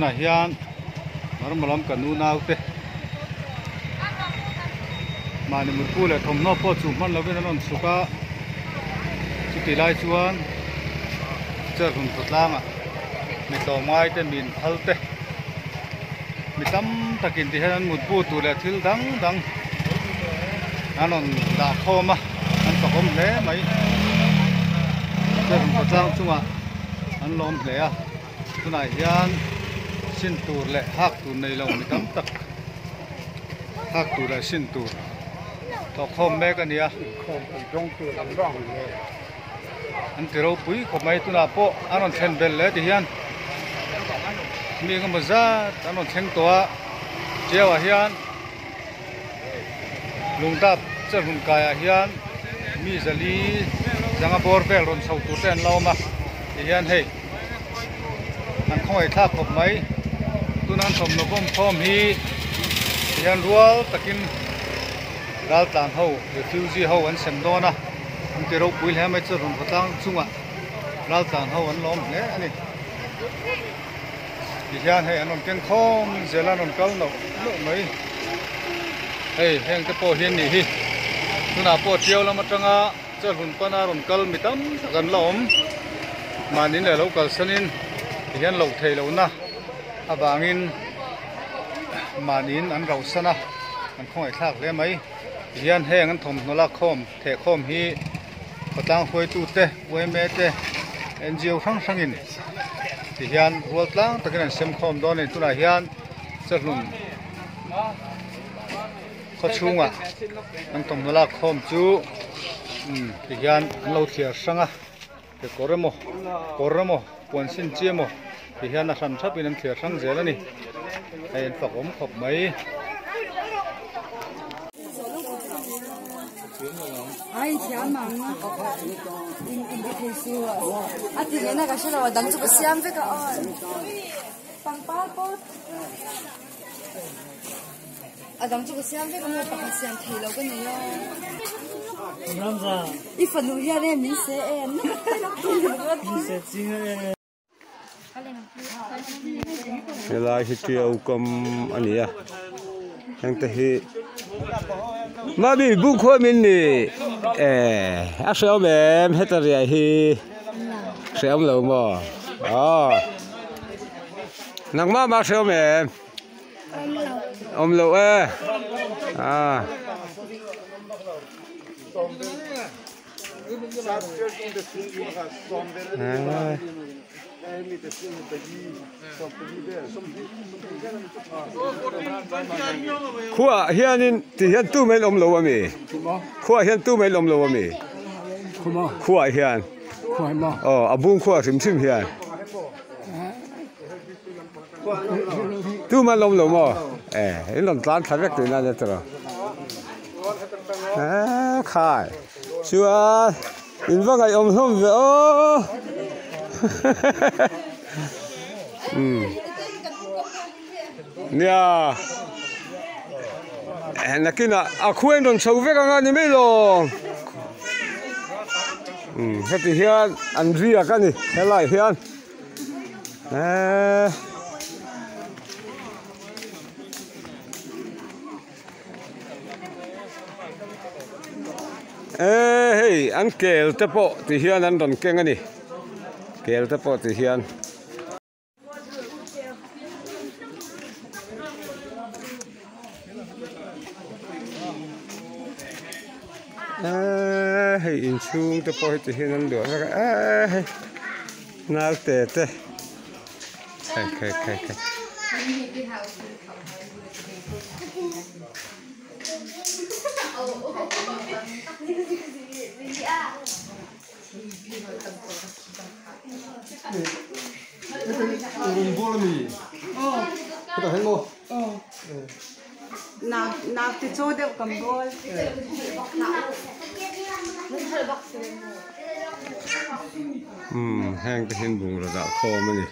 Tunah hian Burma lam kan unau te mahni mutpu leh thawmhnaw pawh chu hman lovin an rawn chhuk a, chutih lai chuan Cherhlun khawtlangah mi tlawmngai te mi inphal te mi tam takin ti hian an mutbu tur leh thil dang dang an rawn dah khawm a an fakawm hle mai Cherhlun khawtlang chungah an lawm hle a. Tunah hian sin tur leh hak tur nei lo mi tam tak hak tur leh sin tur thawh khawm mek a ni a. An ti ropui khawp mai tunah pawh an rawn thlen belh leh ti hian mi engemaw zat an rawn thleng tawh a tiauah hian lungdap cherhlun kaiah hian mi zali zanga bawr vel rawn chho tur te an la awm a tihian hei. An khawngaih thlak khawp mai. Tuna an thawmhnaw bawm khawm hi tihian rual takin raltlan ho refugee ho an sem dawn a, an ti ropui hle mai chu rawn khawtlang chungah raltlan ho an lawm hle a ni. Tihian hei an rawn keng khawm zel a an rawn kal nauh nauh mai. Hei heng te pawh hi an nih hi. Tunah pawh tiau lam atanga. Chawhlun pana rawn kal mi tam tak an la awm. Mahni leh lo kalsanin tihian loh theih lohna avangin mahniin an rauhsan a, an khawngaih thlak hle mai. Tihian heng an thawmhnaw lak khawm theh khawm hi khawtlang hruaitute yma te ngo hrang hrangin tihian rual tlang takin an sem khawm dawn a ni. Tunah hian chawhlun. Khaw chhungah an thawmhnaw lak khawm chu umm ti hian an lo thliar hrang a kekawr emaw kawr emaw puan sin chi emaw ti hian a hran thapin an thliar hrang zel a ni hei an fak awm khawp mai. A dang chu ka siam vek a maw pakhat siam thei lo ka nei a. I fanu hian e min se em. Helai hi tiau kam a ni a heng te hi mami buk khawi min ni eh a hreawm em heta riah hi hreawm lo maw aw nangmah mah hreawm em. Awm lo e a. Khuaah hianin ti hian tu mai an awm lo a mi? Khuaah hian tu mai an awm lo a mi? Khuaah hian aw a bung khuaah hrim hrim hian. Tuma lawm lo maw? Eh, in rawn tlan thla vek tihna ania tiraw? Eh, khai. Chuan in va ngaihawm hlawm ve aw. Um. Nia. Eh, nakinah a khu in rawn chho vek anga ni mai lo. Um, heti hian an riak a ni helai hian. Eee eee hei an kel te pawh ti hian an rawn keng a ni kel te pawh ti hian. Eee hei inchhung te pawh heti hian an luah vek a eee hei naute te khai khai khai khai. Umm heng te hian bungraw dah khawm a ni.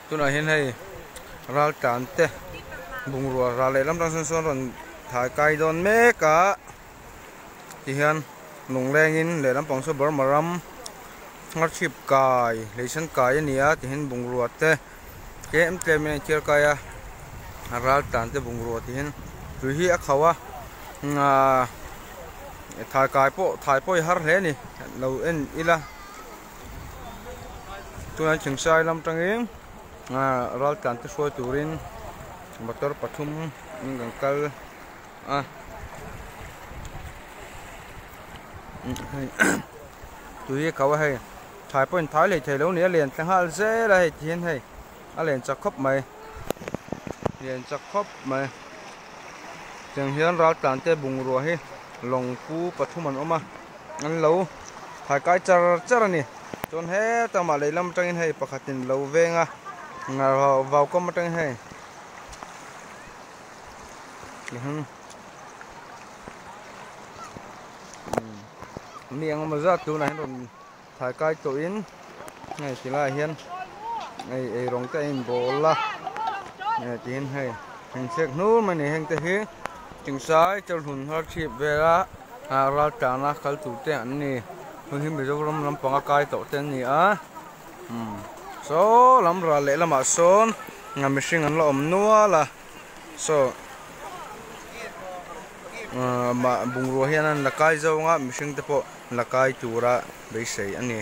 Tunah hian hei ral tlan te bungrua ral lehlam atang sawn sawn rawn thai kai dawn mek a tihian lunglengin lehlam pang saw Burma ram hmarchhip kai leisan kai a ni a tihian bungrua te tlem tlem in a inthiar kai a ral tlan te bungrua tihian tui hi a khauh a thai kai pawh thai pawh i har hle a ni lo en ila. Tunah thingsai lam tangin ah ral tlan te hruai turin motor pathum in kan kal a tui a kau a hei thai pawh in thai leh thei lo a ni a lian tla nghal zel a hei ti hian hei a lian chak khawp mai lian chak khawp mai tiang hian ral tlan te bungrua hi lawng pu pathum an awm a. An lo thai kai char char a ni. Chuan hetah mah lehlam atangin hei pakhatin lo veng a, vau kam atangin hei mi eng emaw zat tunah hian rawn thai kai tawhin hei ti laiah hian hei eirawng te a inbawl a tiin hei inchhek hnur mai a ni heng te hi Thingsai chawlhun har chhip vela ral tlana kal tur te an ni hei hi Mizoram lampanga kai tawh te an ni a saw lam ral leh lamah sawn mihring an la awm nual a saw bungrua hian an la kai zawng a mihring te pawh la kai tura beisei a ni.